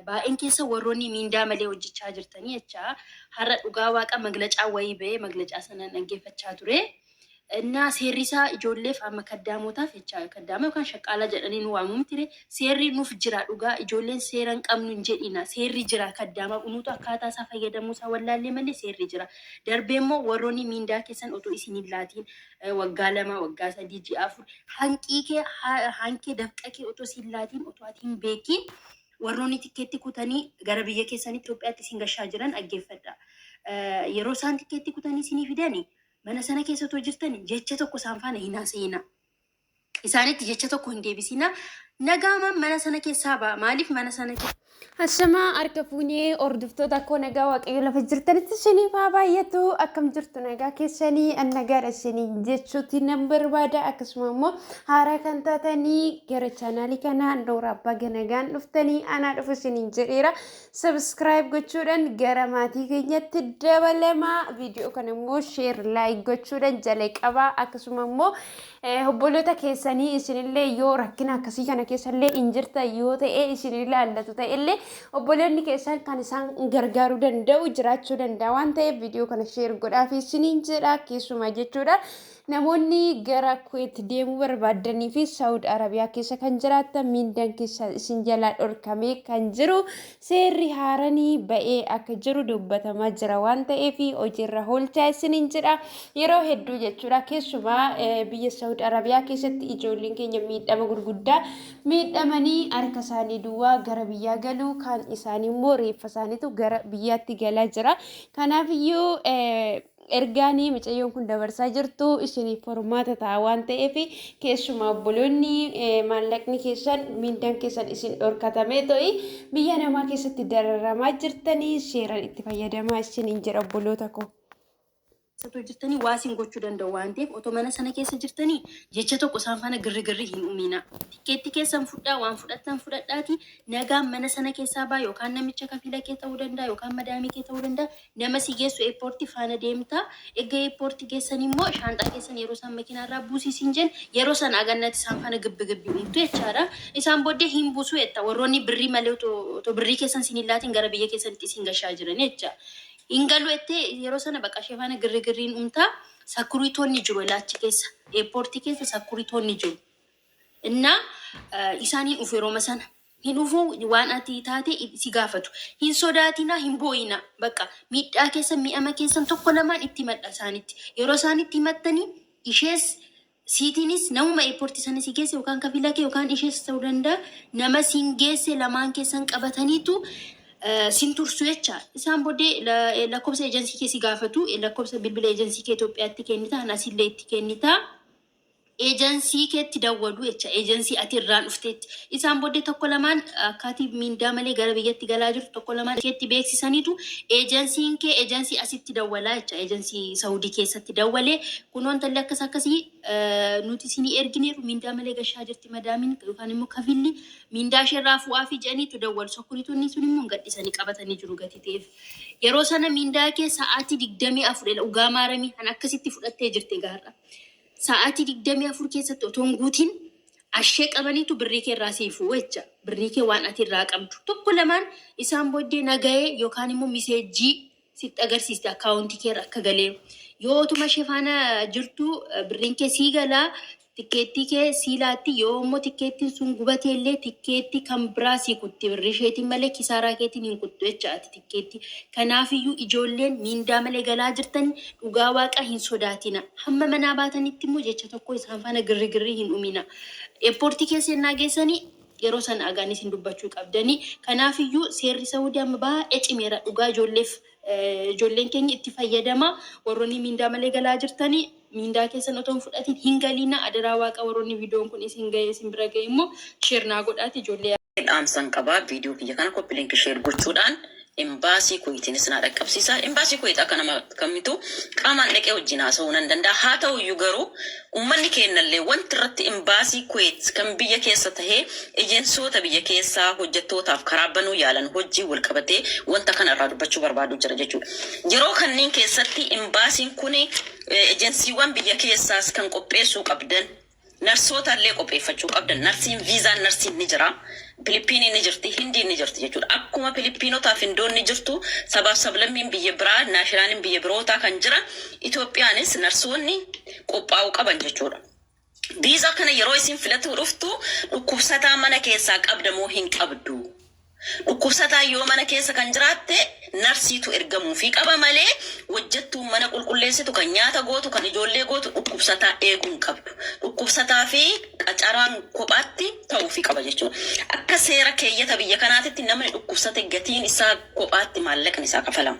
Baay'een keessa warroonni miindaa malee hojjechaa jirtanii jecha har'a dhugaa waaqa maglacaa wayii ba'ee maglacaa sana dhaggeeffachaa ture. Innaa seerri isaa ijoolleef amma kaddaamotaaf jecha kaddaama yookaan shaqqaalaa jedhanii nu waamu miti ree. Seerri nuuf jira, dhugaa ijoolleen seera hin qabnu hin jedhina, seerri jira. Kaddaama nuutu akkaataa isaa fayyadamuu isaa wallaallee malee seerri jira. Darbee immoo warroonni miindaa keessan otoo isin hin laatiin waggaa 2, waggaa 3, ji'a 4 hanqii kee hankee dafqa kee otoo isin laatiin, otoo ati hin beekiin warroonni tikkeetti kutanii gara biyya keessanii Itoophiyaatti isin gashaa jiran dhaggeeffadha. Yeroo isaan tikkeetti kutanii isinii fidani mana sana keessa otoo jirtan jecha tokko isaan faana hin haasa'ina. Isaanitti jecha tokko hin deebisina. Nagaamaan mana sana keessaa ba'a. Maaliif mana sana keessa Ashamaa harka fuunee hordoftoota koo, nagaa Waaqayyo lafa jirtanitti isiniif haa baay'atu. Akkam jirtu? Nagaa keessanii? An nagaadha isinii jechuutti nan barbaada. Akkasuma immoo haaraa kan taatanii gara chaanaalii kanaa Noora Abbaa nagaan dhuftanii, anaa dhufu isiniin jedheera. Subscribe gochuudhaan gara maatii keenyatti dabalamaa. Viidiyoo kana immoo share, like gochuudhaan jalqabaa. Akkasuma immoo obboloota keessanii isinillee yoo rakkina akkasii kana keessallee hin jirtan yoo ta'e, isin ilaallatu ta'ellee, obboloonni keessan kan isaan gargaaruu danda'u jiraachuu danda'a waan ta'eef viidiyoo kana share godhaa fi isiniin jedha. Keessumaa jechuudha, namoonni gara Kuweet deemuu barbaaddanii fi Saawud Arabiyaa keessa kan jiraattan, miindaan keessa isin jalaa dhorkamee kan jiru seerri haaranii ba'ee akka jiru dubbatamaa jira waan ta'eef hojiirra oolchaa isiniin jedha. Yeroo hedduu jechuudha, keessumaa biyya Saawud Arabiyaa keessatti ijoolleen keenya miidhama gurguddaa miidhamanii harka isaanii duwwaa gara biyyaa galuu, kan isaanii immoo reeffa isaaniitu gara biyyaatti galaa jira. Kanaafiyyuu ergaanii mucayyoon kun dabarsaa jirtu isiniif furmaata ta'a waan ta'eef, keessumaa obboloonni maallaqni keessan, miindaan keessan isin dhorkatamee to'i biyya namaa keessatti dararamaa jirtanii seeraan itti fayyadamaa isiniin jedha, obboloota koo. Otoo jirtanii waa isin gochuu danda'u waan ta'eef, otoo mana sana keessa jirtanii jecha tokko isaan faana girri girri hin uumina. Tikkeetti keessan fudhaa, waan fudhattan fudhadhaati nagaan mana sana keessaa baa. Yookaan namicha kafiila kee ta'uu danda'a yookaan madaamii kee ta'uu danda'a, nama si geessu airportii faana deemta. Egaa airportii geessan immoo shaanxaa keessan yeroo isaan makiinaarraa buusiisin jen yeroo sana agannatti isaan faana gibbi gibbi uumtu jechaadha. Isaan booddee hin buusu jetta. Warroonni birrii malee otoo birrii keessan isin hin laatiin gara biyya keessanitti isin gashaa jiran jecha. Hin galu jettee yeroo sana bakka ishee faana girri girriin uumtaa. Sakuritoonni jiru ilaachi keessa. Airportii keessa sakuritoonni jiru. Innaa isaan hin dhufu, yerooma sana. Hin dhufu, waan ati taate si gaafatu. Hin sodaatinaa, hin boo'inaa. Bakka miidhaa keessan, mi'ama keessan tokko lamaan itti himadha isaanitti. Yeroo isaan itti himattanii ishees siitiinis namuma airportii sana si geesse yookaan kafila kee yookaan ishees ta'uu danda'a. Nama siin geesse lamaan keessan qabataniitu sin tursu jecha. Isaan booddee lakkoofsa ejensii kee si gaafatu. Lakkoofsa bilbila ejensii kee Itoophiyaatti kennita. Asillee itti kennita. Ejensii keetti dawwalu jecha, ejensii ati irraan dhufteetti. Isaan booddee tokko lamaan akkaatii miindaa malee gara biyyatti galaa jirtu tokko lamaan keetti beeksisaniitu ejensiin kee ejensii asitti dawwalaa jecha. Ejensii Saudii keessatti dawwalee, kunoo intalli akkas akkasii nuti isinii ergineeru, miindaa malee gashaa jirti madaamiin yookaan immoo kafilli, miindaa ishee irraa fu'aa fi jedhaniitu dawwalu. Sokkuriitonni sun immoo gadhisanii qabatanii jiru gatii ta'eef. Yeroo sana miindaa kee sa'aatii 24, dhugaa maaramii kan akkasitti fudhattee jirte gaarra. Sa'aatii 24 keessatti otoo hin guutin ashee qabaniitu birrii kee irraa siifuu jecha. Birrii kee waan ati irraa qabdu. Tokko lamaan isaan booddee nagahee yookaan immoo miseejjii sitti agarsiiste akkaawuntii kee irra akka galee. Yoo otuma ishee faana jirtu birriin kee sii galaa, tikkeettii kee sii laatti. Yoo immoo tikkeettiin sun gubatee illee tikkeettii kan biraa sii kutti, birrii isheetiin malee kisaaraa keetiin hin kuttu jecha ati tikkeettii. Kanaafiyyuu ijoolleen miindaa malee galaa jirtan dhugaa waaqa hin sodaatina. Hamma manaa baatanitti immoo jecha tokko isaan faana girri girri hin uumina. Airportii keessa yennaa geessanii yeroo sana agaan isin dubbachuu qabdanii. Kanaafiyyuu seerri Saawudii amma baay'ee cimeera dhugaa ijoolleef. Ijoolleen keenya itti fayyadama. Warroonni miindaa malee galaa jirtanii miindaa keessan otoo hin fudhatin hin galiina, adaraa waaqa. Warroonni viidiyoon kun isin ga'e, isin bira ga'e immoo share naa godhaati ijoollee. Dhaamsan qabaa, viidiyoo kiyya kana copy link share gochuudhaan imbaasii Kuweetiinis naa dhaqqabsiisa. Imbaasii Kuweet akka nama kamitu qaamaan dhaqee wajjin haasa'uu nan danda'a. Haa ta'u iyyuu garuu uummanni keenyallee wanti irratti imbaasii Kuweet kan biyya keessa tahee ejensoota biyya keessaa hojjettootaaf karaa banuu yaalan hojii wal qabatee wanta kana irraa dubbachuu barbaadu jira jechuudha. Yeroo kanneen keessatti imbaasiin kun ejensiiwwan biyya keessaas kan qopheessuu qabdan, narsoota illee qopheeffachuu qabdan. Narsiin, viizaan narsiin ni jira. Filiippiiniin ni jirti, Hindiin ni jirti jechuudha. Akkuma Filiippiinotaaf Hindoonni jirtu, sabaaf sablammiin biyya biraa, nationaliin biyya birootaa kan jiran, Itoophiyaanis narsoonni qophaa'uu qaban jechuudha. Viizaa kana yeroo isin filatuu dhuftu, dhukkubsataa mana keessaa qabda moo hin qabdu? Dhukkubsataa yoo mana keessa kan jiraatte, narsiitu ergamuufii qaba malee hojjettuun mana qulqulleessitu, kan nyaata gootu, kan ijoollee gootu dhukkubsataa eeguu hin qabdu. Dhukkubsataa fi qacaraan kophaatti ta'uufii qaba jechuudha. Akka seera keeyyata biyya kanaatitti, namni dhukkubsate gatiin isaa kophaatti maallaqni isaa kafalama.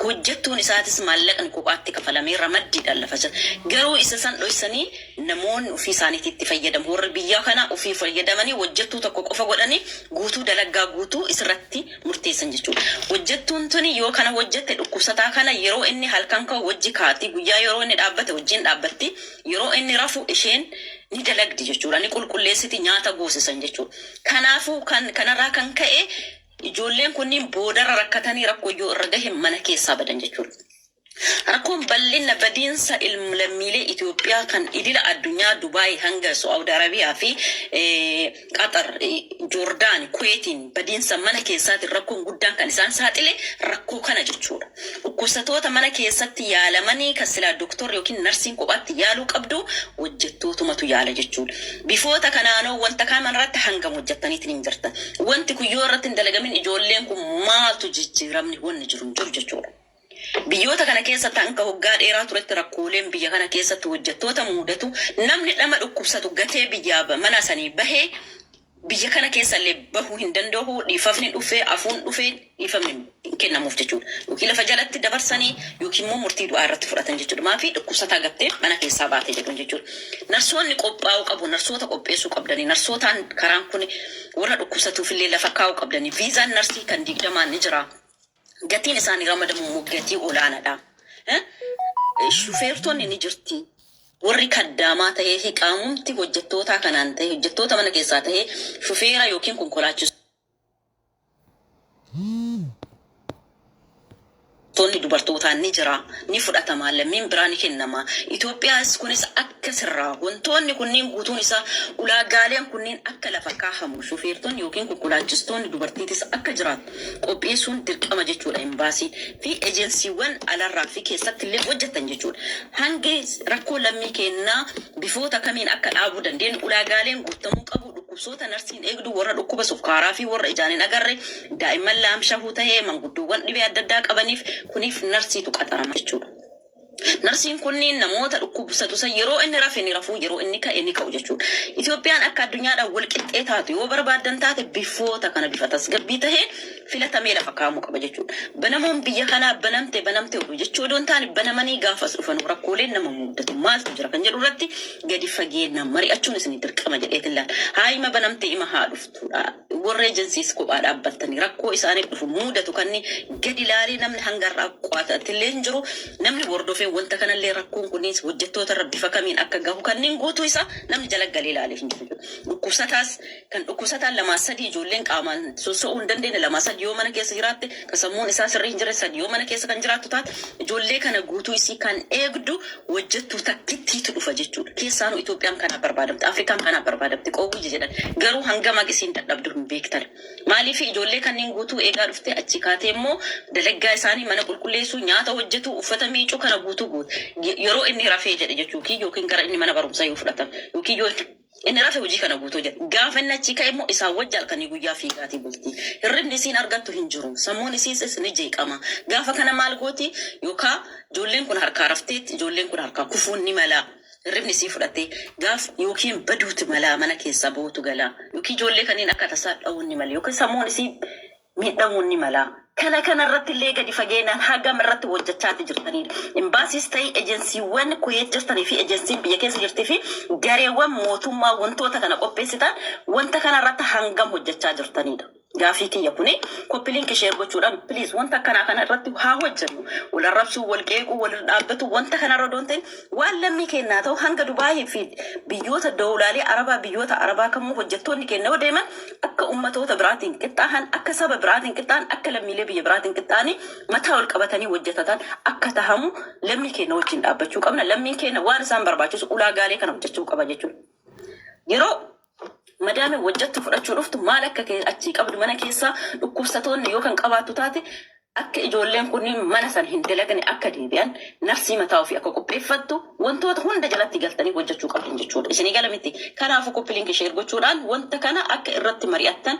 Hojjettuun isaatis maallaqni kophaatti kafalamee ramaddiidhaan lafa jira. Garuu isa san dhoysanii namoonni ofii isaaniitti itti fayyadamu. Warri biyya kana ofii fayyadamanii hojjettuu tokko qofa godhanii guutuu dalaggaa guutuu isirratti murteessan jechuudha. Hojjettuun tuni yoo kana hojjette, dhukkubsataa kana yeroo inni halkan ka'u wajji kaati, guyyaa yeroo inni dhaabbate wajjin dhaabbatti, yeroo inni rafu isheen ni dalagdi jechuudha. Ni qulqulleessiti, nyaata goosisan jechuudha. Kanaafuu kan kanarraa kan ka'e ijoolleen kunniin boodarra rakkatanii rakkoo yoo irra gahe mana keessaa badan jechuudha. Rakkoon bal'ina badiinsa lammiilee Itoophiyaa kan idila addunyaa Dubaay hanga Saa'ud Arabiyaa fi Qatar, Joordaan, Kuweetiin badiinsa mana keessaatiin rakkoon guddaan kan isaan saaxile rakkoo kana jechuudha. Dhukkubsatoota mana keessatti yaalamanii kan silaa doktorri yookiin narsiin kophaatti yaaluu qabdu hojjettootumatu yaala jechuudha. Bifoota kanaanoo wanta kaan irratti hangam hojjettaniitiin hin jirtan? Wanti kun yoo irratti hin dalagamin, ijoolleen kun maaltu jijjiiramni wanni jiru hin jiru jechuudha. Biyyoota kana keessatti hanga waggaa dheeraa turetti rakkooleen biyya kana keessatti hojjettoota mudatu, namni dhama dhukkubsatu gatee biyyaa mana sanii bahee biyya kana keessa illee bahuu hin danda'u. Dhiifamni dhufee, afuun dhufee, dhiifamni hin kennamuuf jechuudha. Yookiin lafa jalatti dabarsanii yookiin immoo murtii du'aa irratti fudhatan jechuudha. Maafi dhukkubsataa gattee mana keessaa baatee jedhu jechuudha. Narsoonni qophaa'uu qabu. Narsoota qopheessuu qabdanii. Narsootaan karaan kun warra dhukkubsatuuf illee lafa kaa'uu qabdanii. Viizaan narsii kan 20n ni jira. Gatiin isaanii ramadamu immoo gatii olaanaadha. Shufeertonni ni jirti. Warri kaddaamaa ta'ee fi qaamumti hojjettootaa kanaan ta'e, hojjettoota mana keessaa ta'ee, shufeera yookiin konkolaachistoonni dubartootaan ni jira. Ni fudhatama. Lammiin biraa ni kennama. Itoophiyaas kunis akka sirraa wantoonni kunniin guutuun isaa, ulaagaaleen kunniin akka lafa kaahamu, shufeertonni yookiin konkolaachistoonni dubartiitis akka jiraatu qopheessuun dirqama jechuudha, imbaasii fi ejensiiwwan alarraa fi keessatti illee hojjetan jechuudha. Hangi rakkoo lammii kennaa bifoota kamiin akka dhaabuu dandeenyu ulaagaaleen guutamuu qabu. Dhukkubsoota narsiin eegdu, warra dhukkuba sukkaaraa fi warra ijaan hin agarre, daa'imman laamshahuu tahee, manguddoowwan dhibee adda addaa qabaniif, kuniif narsiitu qaxarama jechuudha. Narsiin kunniin namoota dhukkubsatu san yeroo inni rafe ni rafuu, yeroo inni ka'e ni ka'u jechuudha. Itoophiyaan akka addunyaadhaan wal qixxee taatu yoo barbaaddan taate, bifoota kana bifa tasgabbii tahee filatamee lafa kaa'amuu qaba jechuudha. Banamuun biyya kanaa banamte banamte oduu jechuu odoo hin taane, banamanii gaafas dhufan rakkooleen nama mudatu maaltu jira kan jedhu irratti gadi fageenyaan mari'achuun isin dirqama jedheetin laala. Haayima banamte ima haa dhuftuudha. Warra ejensiis kophaa dhaabbattanii rakkoo isaaniif dhufu mudatu kan gadi ilaalee namni hanga irraa qo'atatti illee hin jiru. Namni hordofee wanta kanallee rakkoon kunis hojjettoota irra bifa kamiin akka gahu kanneen guutuu isaa namni jala galee ilaalee hin jiru. Dhukkubsataas kan dhukkubsataan lamaa sadii, ijoolleen qaamaan soso'uu hin dandeenye lamaa sadii yoo mana keessa jiraatte, kan sammuun isaa sirrii hin jirre sadii yoo mana keessa kan jiraattu taate, ijoollee kana guutuu isii kan eegdu hojjettuu takkittiitu dhufa jechuudha. Keessaanuu Itoophiyaan kanaaf barbaadamte, Afrikaan kanaaf barbaadamte qoowwii jedhan, garuu hangam akka isiin dadhabdu hin beektan. Maaliif ijoollee kanneen guutuu eegaa dhufte, achi kaatee immoo dalaggaa isaanii mana qulqulleessuu, nyaata hojjetu, uffata miicuu kana guutuu guutu. Yeroo inni rafee jedhe jechuu yookiin gara inni mana barumsaa yoo fudhatan yookiin yoo inni rafe hojii kana guutuu jedhe. Gaafa inni achii ka'e immoo isaan wajji halkanii guyyaa fiigaatii bulti. Hirribni isiin argattu hin jiru. Sammuun isiis ni jeeqama. Gaafa kana maal gooti? Yookaan ijoolleen kun harkaa rafteetti, ijoolleen kun harkaa kufuun ni mala. Hirribni isii fudhattee gaaf yookiin baduuti mala, mana keessaa bahuutu gala. Yookiin ijoollee kanneen akka tasaa dha'uun ni mala. Yookiin sammuun isii miidhamuun ni mala. Kana kanarratti illee gadi fageenyaan hagam irratti hojjechaati jirtanidha? Imbaasiis ta'e, ejensiiwwan Kuweet jirtanii fi ejensiin biyya keessa jirtii fi gareewwan mootummaa wantoota kana qopheessitan, wanta kanarratti hangam hojjechaa jirtanidha? Gaafii kiyya kuni copy link share gochuudhaan, please, wanta akkanaa kana irratti haa hojjennu. Wal arrabsuu, wal qeequu, wal dhaabbatu wanta kanarra odoon ta'in, waan lammii kennaa ta'u hanga Dubaayii fi biyyoota dawlaalee Arabaa, biyyoota Arabaa kamuu hojjettoonni keenya yoo deeman akka ummatoota biraatiin qixxaahan, akka saba biraatiin qixxaahan, akka lammiilee biyya biraatiin qixxaahanii mataa ol qabatanii hojjetatan akka tahamu lammii keenya wajjin dhaabbachuu qabna. Lammiin keenya waan isaan barbaachisu ulaagaalee kana hojjechuu qaba jechuudha. Yeroo Madaame hojjettu fudhachuu dhuftu maal akka achii qabdu mana keessaa dhukkubsatoonni yoo kan qabaattu taate, akka ijoolleen kunniin mana san hin dalagne, akka deebi'an narsii mataa ofii akka qopheeffattu, wantoota hunda jalatti galtanii hojjechuu qabdan jechuudha. Isinii gala miti. Kanaafuu copy link share gochuudhaan wanta kana akka irratti mari'attan,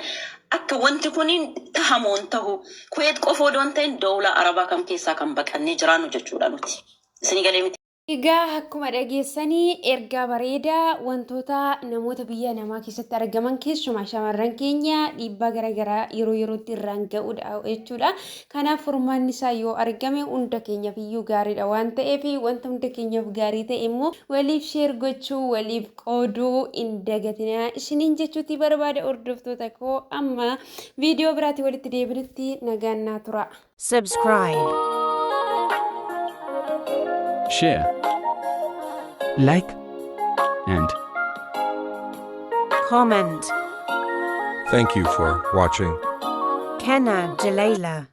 akka wanti kuniin tahamoon tahu, Kuweet qofa odoo hin ta'in dawlaa Arabaa kam keessaa kan baqannee jiraannu jechuudha nuti. Isinii galee miti. Egaa akkuma dhageessanii, ergaa bareedaa wantoota namoota biyya namaa keessatti argaman, keessumaa shamarran keenya dhiibbaa garaagaraa yeroo yerootti irraan ga'uudha jechuudha. Kanaaf furmaanni isaa yoo argame hunda keenyaaf iyyuu gaariidha waan ta'eef, wanta hunda keenyaaf gaarii ta'e immoo waliif share gochuu, waliif qooduu hin dagatinaa isiniin jechuutti barbaada. Hordoftoota koo, amma viidiyoo biraatti walitti deebinutti nagaan naa tura. Subscribe. Share. Like. And Comment. Thank you for watching. Kenna Jalala.